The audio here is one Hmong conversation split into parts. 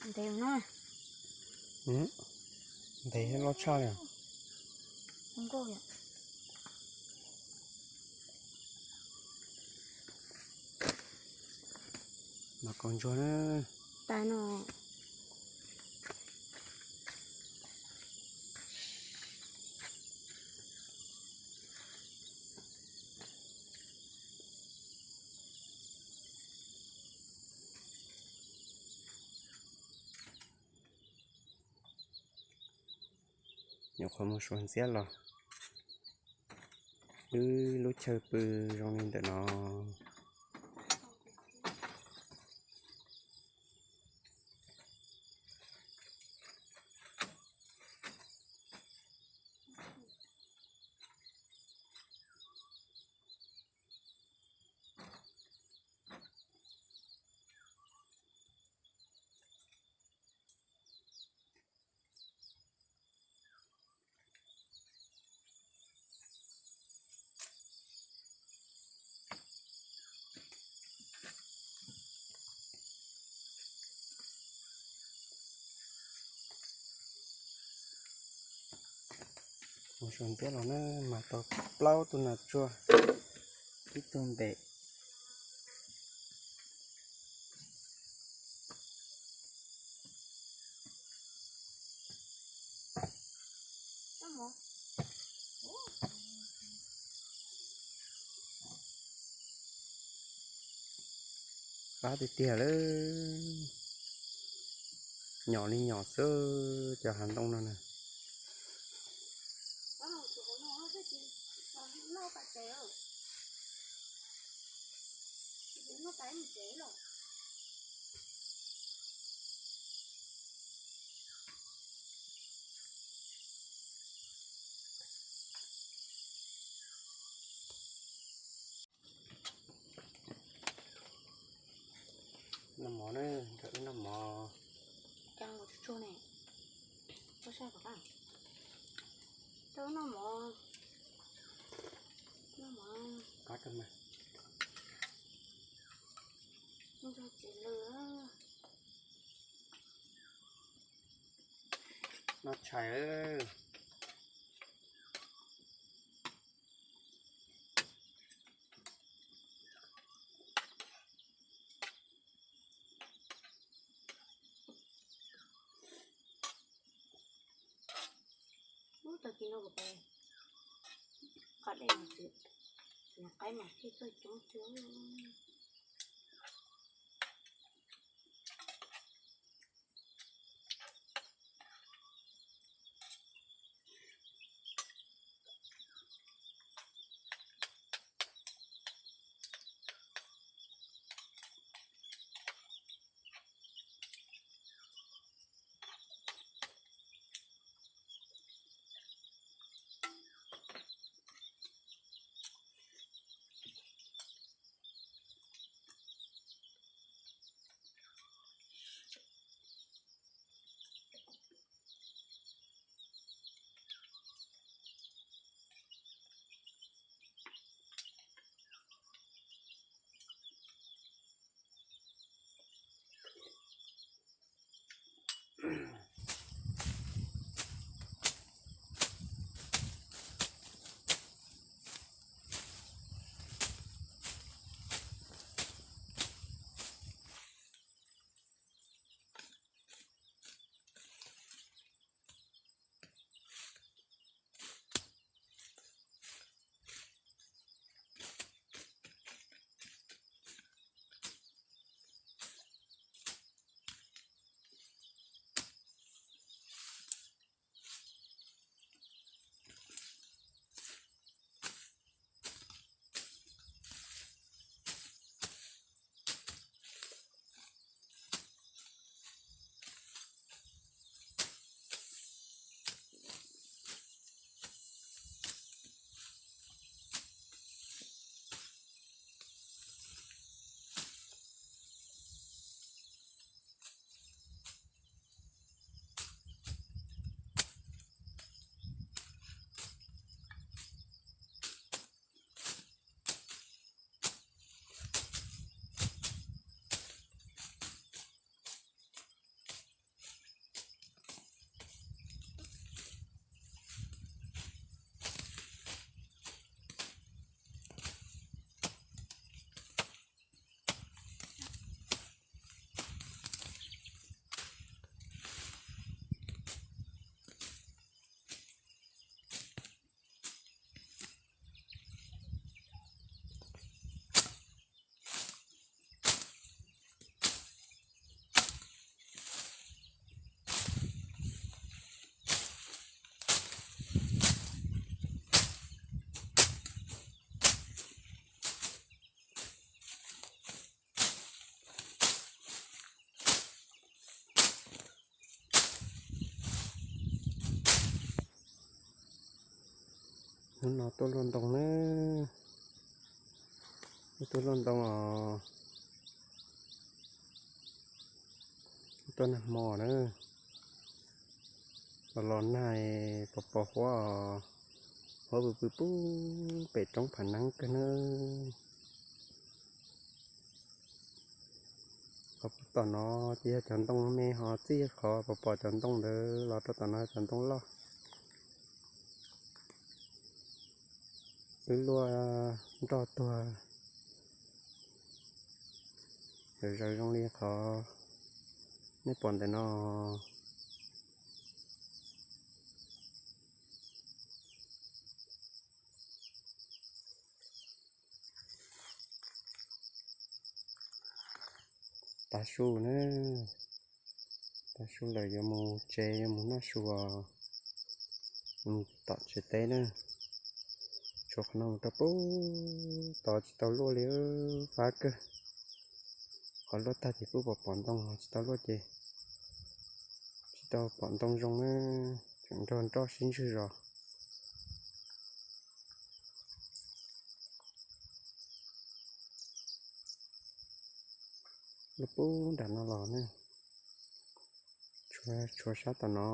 Ntev no. Ntev loj tshaj li. Mas kaus ntsuag na. Tas no. Nyuam qhuav mus suav ntxiab los wb lub chaw pw zoo li ntawm no. Mus suav ntxiab los na, mas tau plaub tug nas tsuag, ib tug npem. Qab tiag tiag lawm. Nyom li nyom xwb cov hav ntoo no na. Noj mov na, nrog wb noj mov. Cas mus tsuag tsuag ne, koj saib kom qab. Rau noj mov, noj mov. Qab kawg mas. Nrog txiv lws. Noj tshais lawm. Ub, tag kis no kuv pais qhov dej no txiv, nws qaib mas thiaj txawj coob tiag. Hnub no tuaj luaj ntoo na, tuaj luaj ntoo os, tuaj nag hmo na. Los los nag pos pos huab os, huab pw pw pub pem roob phav neeb kawg na. Qhov tom no ces yog cov ntoo me ho txij qhov pos pom cov ntoo ntawd los rau tom no cov ntoo loj. Wb luaj nroj tuag, zaws zaws zoo li qhov nej pom ntawm no. Tav su na, tav su lawm yuav mus tsev yuav mus noj su os. Mus tom tsev teb na, tshuav qhov no mus rau pub tod tsis tau luaj li, fab kawg. Qhov luaj tag ces kuj pom pom ntoo, tsis tau luaj ces tsis tau pom ntoo zoo na, tseem nrog nroj sib ntswg zos. Luaj pub nram no los na, tshuav sab tom no.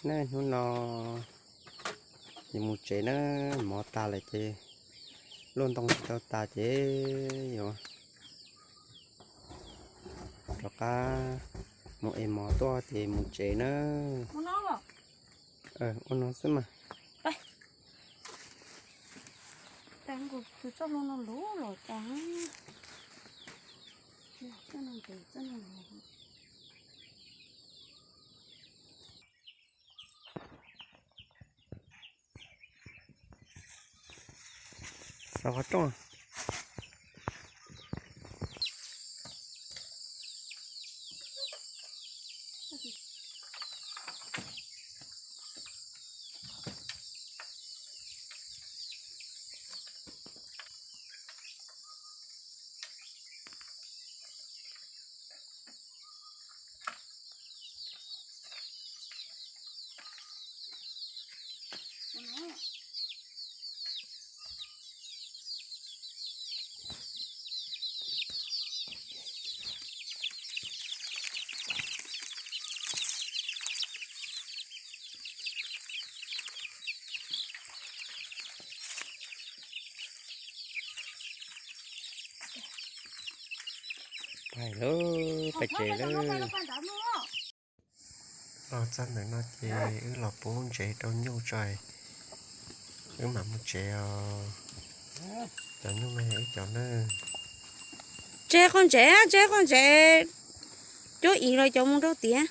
Nej hnub no yuav mus tsev na, mov tas lawm ces luaj ntoo tsis tau tas ces yuav rov qab mus ev mov tuaj ces mus tsev na. Ua no xwb mas. Xav qhov rooj. Pais lawm, pais tsev lawm. Los txog ntawm no ces wb los pub ntsev rau nyuj tso, wb mam mus tsev os. Cov nyuj no yog wb cov na. Tseg qhov ntsev, tseg qhov ntsev, cuab ib los cov mus rau tiag.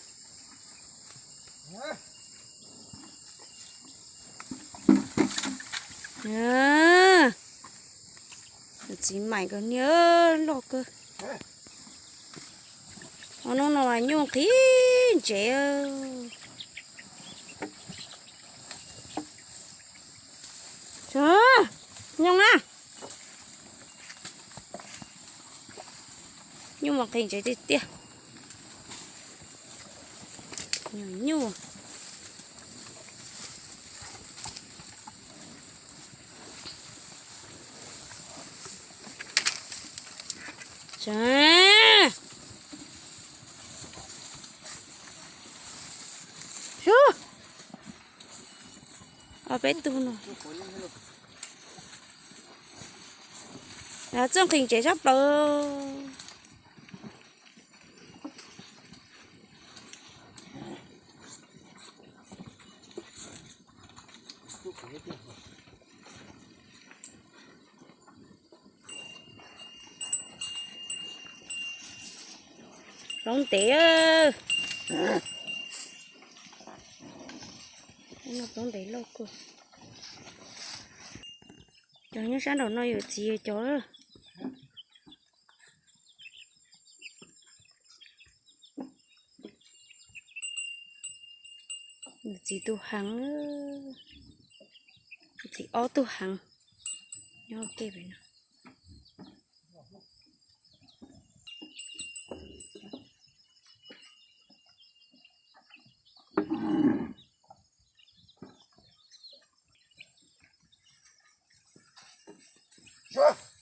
Txiv mais kawg niag loj kawg. Hnub no mas nyuj qhib ntsev. Nyuj na, nyuj mas qhib ntsev tiag tiag. Nyuj. Ob peb tug no. Txawj nqhis ntsev sab plaws. Plaub ntev, plaub ntev loj kawg. Cov nyob sab nraum no yawm txiv cov. Yawm txiv tus heev, yawm txiv ob tug heev nyob tej pem no. Sua.